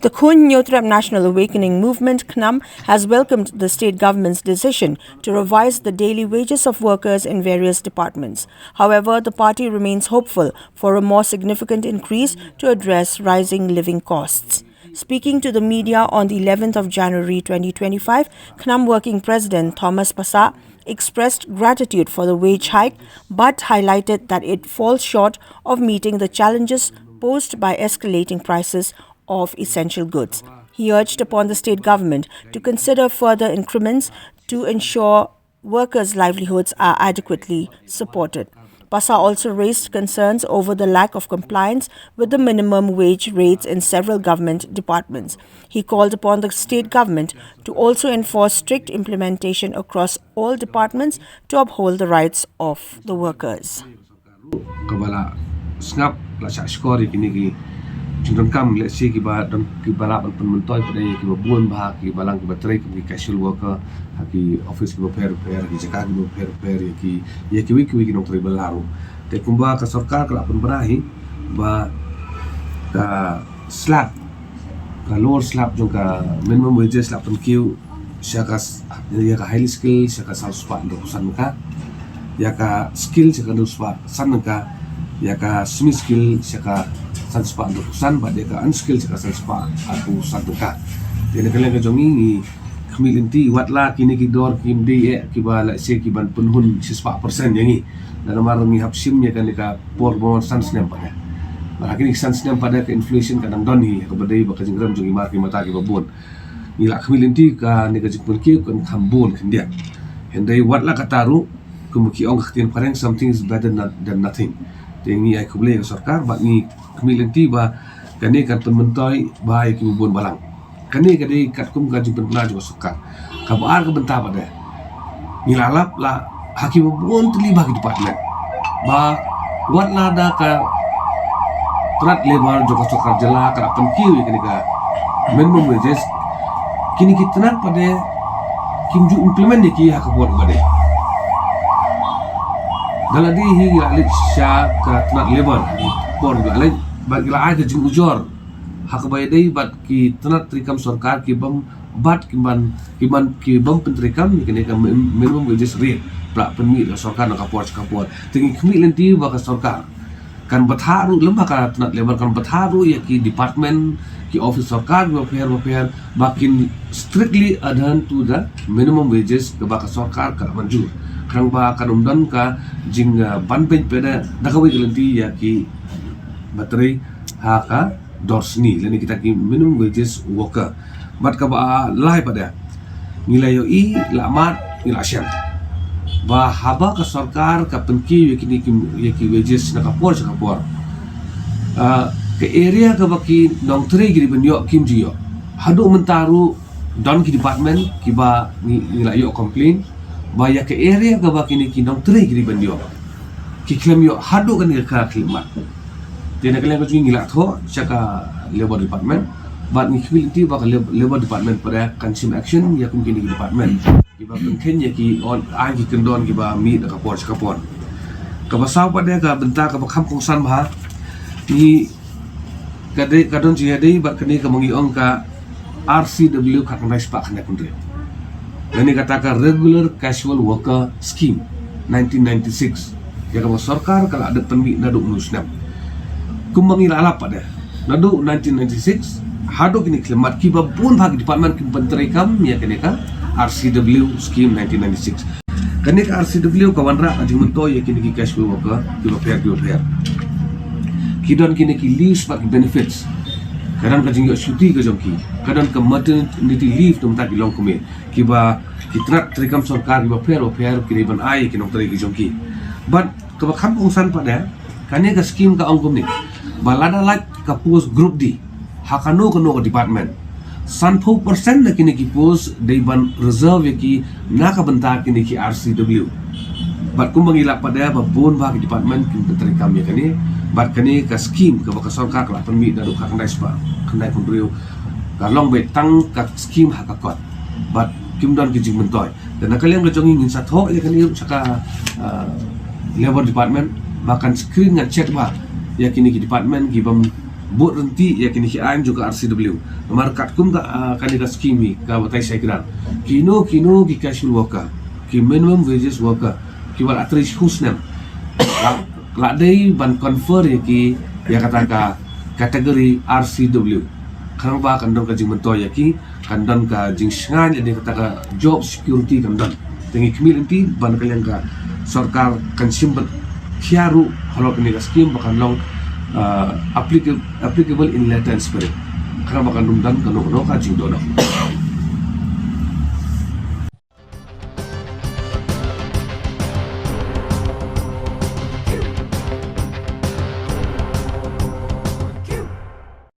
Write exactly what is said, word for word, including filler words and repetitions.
The Khun Hynñiewtrep National Awakening Movement, KHNAM, has welcomed the state government's decision to revise the daily wages of workers in various departments. However, the party remains hopeful for a more significant increase to address rising living costs. Speaking to the media on the eleventh of January twenty twenty-five, KHNAM Working President Thomas Passah expressed gratitude for the wage hike, but highlighted that it falls short of meeting the challenges posed by escalating prices of essential goods. He urged upon the state government to consider further increments to ensure workers' livelihoods are adequately supported. Passah also raised concerns over the lack of compliance with the minimum wage rates in several government departments. He called upon the state government to also enforce strict implementation across all departments to uphold the rights of the workers. Kaba la sngap la shah shkor ïa kine ki jingdonkam lehse kiba don kiba lah ban pynmyntoi pat ïa kiba bun bha kiba lang kiba trei kum ki casual worker ha ki office kiba pher pher ha ki jaka kiba pher pher ïa ki ïa kiwei kiwei ki nongtrei bylla ruh. Te kumba ka sorkar ka la pynbna hi ba ka slab ka lower slab jong ka minimum wages la pynkiew sha ka ïa ka highly skill sha ka saw spah hynriewphew san tyngka, ïa ka skill sha ka hynriewphew san tyngka, ïa ka semi skill sha ka san spah hynriewphew san bad ïa ka unskill sha ka san spah hynriewphew san tyngka. Te na ka liang ka jong ngi ngi khmih lynti wat la kine ki dor kim dei eh kiba lehse kiban pynhun shi spah percent ïa ngi. Namar ngi hap shim ïa kane ka por ba wan san snem pat. Bad ha kine ki san snem pat ka inflation ka dang don hi kaba dei ba ka jingrem jong ngi mar ki mata kiba bun. Ngi la khmih lynti kane ka jingpynkiew kan kham bun khyndiat. Hynrei wat la kata ruh kumba ki ong ka ktien phareng, something is better than nothing. Te ngi ai khublei ïa ka sorkar bad ngi khmih lynti ba kane kan pynmyntoi ba ïa kiba bun balang. Kane ka dei katkum ka jingpynbna jong ka sorkar. Kaba ar ka bynta pat de ngi la lap la ha kiba bun tylli bha ki department ba wat la da ka tnat labour jong ka sorkar jylla ka la pynkiew ïa kane ka minimum wages, kine ki tnat pat de kim ju implement ïa ki ha ka por ba dei. Da lade hi ngi la leit sha ka tnat labour por ba la leit bad ngi la ai ka jingujor ha kaba ïadei bad ki tnat treikam sorkar ki bym bad ki ban ki ban ki bym pyntreikam ïa kane ka minimum wages rate ba la pynmih da ka sorkar na ka por sha ka por. Te ngi khmih lynti ba ka sorkar kan bthah ruh lem ha ka tnat labour kan bthah ruh ïa ki department ki office sorkar bapher bapher ba kin strictly adhere to the minimum wages kaba ka sorkar ka la mynjur. Khnang ba kan ym don ka jing, uh, ban beiñ pat da kawei ka lynti ïa kiba trei ha ka dor sngi lane kita ki minimum wages worker. Bad kaba lai pat de ngi la ïohi la mad ngi la shem ba haba ka sorkar ka pynkiew ïa kine ki ïa ki wages na ka por sha ka por. Ah, ka area kaba ki nongtrei ki dei ban ïoh kim ju ïoh. Haduh mynta ruh don ki department kiba ngi, ngi la ïoh complain ba ïa ka area kaba kine ki nongtrei ki dei ban ïoh ki khlem ïoh haduh kane ka khyllipmat. Te na ka liang ka jong ngi ngi la thoh sha ka labour department bad ngi khmih lynti ba ka lab- labour department pat de kan shim action ïa kum kine ki department kiba pynkheiñ ïa ki on ai ki kyndon kiba mih da ka por sha ka por. Kaba saw pat de ka bynta kaba kham kongsan bha ngi ka dei ka don jingïadei bad kane kaba ngi ong ka R C W khatkhyndai spah khyndai phew hynriew lane kata ka Regular Casual Worker Scheme nineteen ninety-six ïa kaba sorkar ka la dep pynmih naduh mynno snem. Kumba ngi la lap pat de naduh nineteen ninety-six haduh kine khyllipmat kiba bun bha ki department kim pyntreikam ïa kane ka R C W scheme nineteen ninety-six. Kane ka R C W ka wanrah ka jingmyntoi ïa kine ki casual worker kiba pher kiba pher. Ki don kine ki leaves bad ki benefits. Ka don ka jingïoh shuti ka jong ki. Ka don ka maternity leave na ka bynta ki longkmie kiba ki tnat treikam sorkar kiba pher bapher ki dei ban ai ïa ki nongtrei ki jong ki. Bad kaba kham kongsan pat de kane ka scheme ka ong kumne ba lada lait ka post group D ha kano kano ka department, sanphew percent na kine ki post dei ban reserve ïa ki na ka bynta kine ki R C W. Bad kumba ngi lap pat de ba bun bha ki department kin pyntreikam ïa kane. Bad kane ka scheme kaba ka sorkar ka la pynmih naduh khatkhyndai spah khyndai phew hynriew ka long beit tang ka scheme ha ka kot bad kim don ki jingmyntoi. Te na ka liang ka jong ngi ngin sa thoh ïa kane sha ka, ah, labour department ba kan screen ngan check ba ïa kine ki department ki bym bud ryntih ïa kine ki aiñ jong ka R C W. Namar katkum ka, ah, kane ka scheme hi ka batai shai kdar, kino kino ki casual worker, ki minimum wages worker, ki wal atri shu snem, la, la dei ban confer ïa ki ïa kata ka category R C W. Khnang ba kan don ka jingmyntoi ïa ki, kan don ka jingshngaiñ lane kata ka job security kan don. Te ngi khmih lynti ban ka liang ka sorkar kan shim bad khia ruh halor kane ka scheme ba kan long, ah, applica-, applicable in letter and spirit. Khnang ba kan ym don kano kano ka jingdohnud.